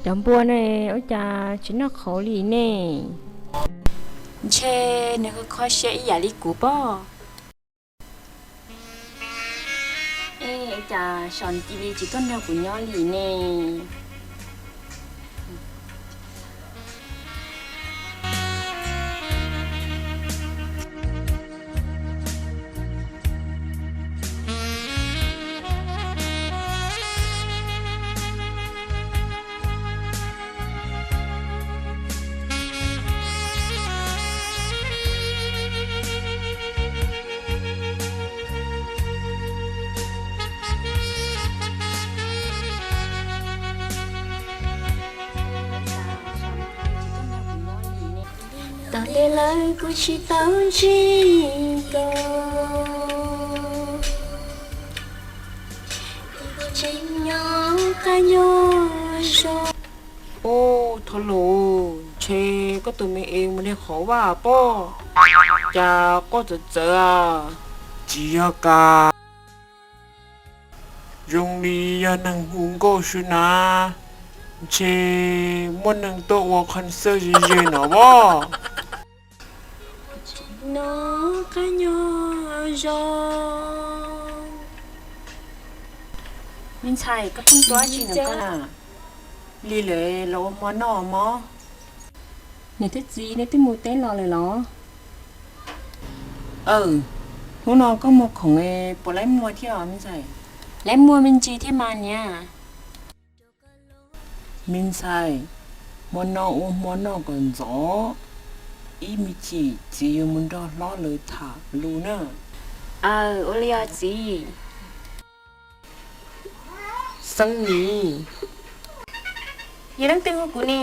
Cov npua ne, ua cas tsis noj qhauv li ne? Ntshe nws kho siab ib yam li kuv pob. Ua cas Saum cia li tsis tuaj nrog kuv nyob li ne? Tom ntej lawm kuv tsis tau ntsib koj, tseem nyob qab nyob zoo. Ub, thov lus, ntshe koj tus me ev mus nrhiav qhov vaj pob, cas koj txawv txawv. Tsis yog kab, zoo li yog neeg hu nkauj xwb na, ntshe muaj neeg tuaj ua concert ze ze no pob. Nyob qab nyob zoo. Me ntxhais, koj pheej tua dab tsi ntawm koj na? Lig lawm los ua hmo noj mog. Niam thiab txiv, nej twb mus teb los lawm los? Aw, hnub no koj muag khoom puas laib muag thiab me ntxhais? Laib muag me ntsis thiab mas niam. Me ntxhais, hmo no ua hmo noj kom ntxov, ib me chim txiv yuav mus nrog hlob lawv tham lus na. Aw, ua li os txiv. Xeeb Mim, yog leej twg hu kuv ne?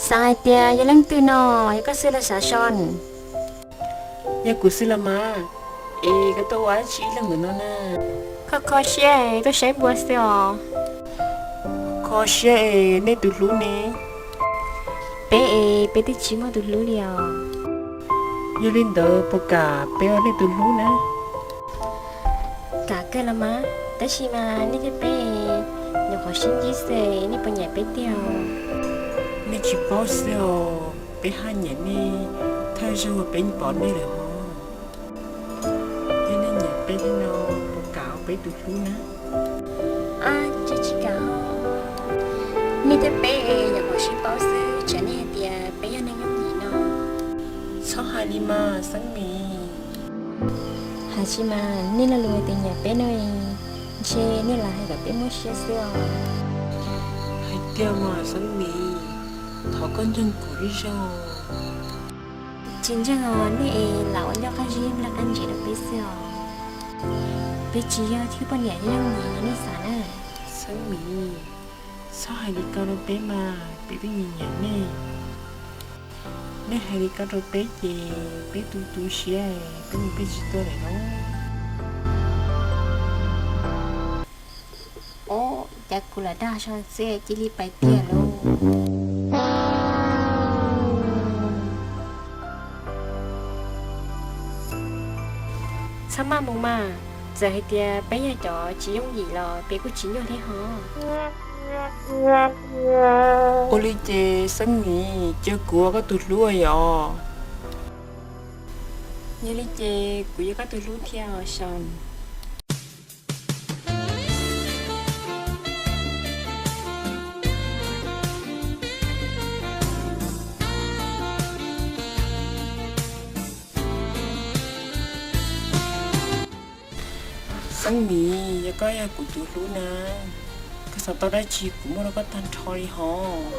Xav hais tias yog leej twg no, yog koj xwb los Xav Soo? Yog kuv xwb los mas, es koj tuaj ua dab tsi ib leeg ntawm no na? Kho kho siab es tuaj saib npua xwb os. Kho siab es nej tus hlub ne? Peb es peb twb tsis muaj tus hlub li os. Yog li ntawd puas kam peb ua nej tus hlub na? Kam kawg los mas, tab sis mas nej thiab peb nyuam qhuav sib ntsib xwb, nej puas nyiam peb tiag? Nej tsis paub xwb os, peb haj nyiam nej thawj zaug peb pom nej lawm hos. Yog nej nyiam peb thiab no, puas kam ua peb tus hlub na? Ab, tsis tsis kam os. Nej thiab peb nyuam qhuav sib paub xwb, tsam nej hais tias peb yog neeg yooj yim no. Txhob hais li mas Xeeb Mim. Hais tsis mas, nej lo lus hais tias nyiam peb no, ntshe nej lam hais kom peb muab siab xwb os. Hais tiag mas Xeeb Mim, thov koj ntseeg kuv ib zaug. Tsis ntseeg os, nej es lam ua ncauj qab zib nplawg qab ntsis rau peb xwb os. Peb tsis yog tib poj niam yooj yim li nej xav na. Xeeb Mim, txhob hais li ko rau peb mas, peb twb nyiam nyiam nej. Nej hais li ko rau peb ces peb tu tu siab, peb mus peb tsis tuaj lawm lauj. Ob, cas kuv lam dag so xwb cia li pais tiag lauj. Txhob maj mus mas, txawm hais tias peb yog cov tsis yooj yim los peb kuj tsis nyuaj thiab hos. Ua li ces Xeeb Mim, cia kuv ua koj tus hlub yom. Yog li ces kuv yuav koj tus hlub thiab os Saum. Xeeb Mim, yog koj yog kuv tus hlub na, koj xav tau dab tsi kuv muab rau koj tag nrho li hos.